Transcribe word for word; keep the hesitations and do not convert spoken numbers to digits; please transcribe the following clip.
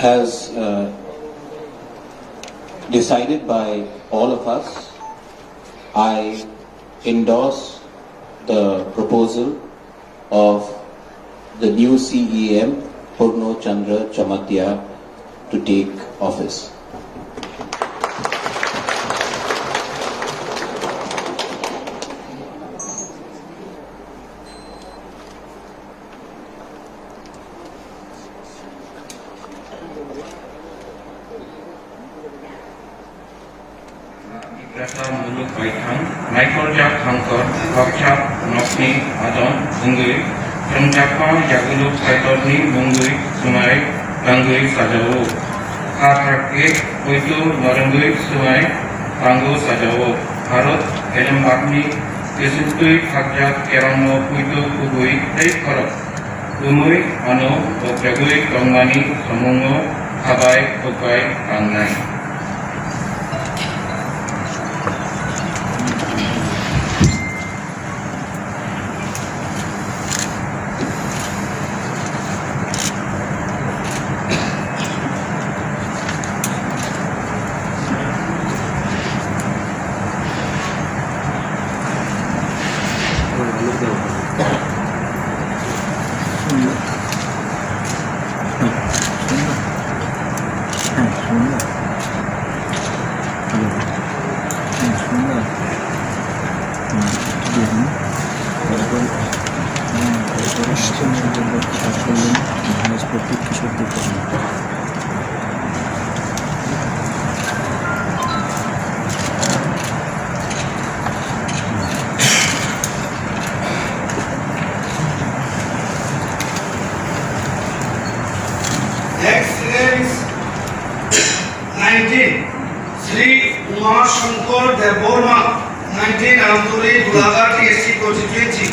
As uh, decided by all of us, I endorse the proposal of the new C E M, Purno Chandra Jamatia, to take office. Tiprasa muluk baithang, naikoljak hangkor, khoroksa nokni adon wngwi, chwngjakma yaguluk Kaitorni mungwi swmai tangwi sajao. Kha thakgwi poito norwngwi swmai tango sajao. Bharat elembakni kwchwktwi khakjak kerongno poito kubui tei khorok. Kumui ano bokjagwi tongmani samungo habai bukai tangnai. Next is nineteen, Sri Uma Shankar Debbarma, nineteen Ramturi, Golaghat T S C constituency.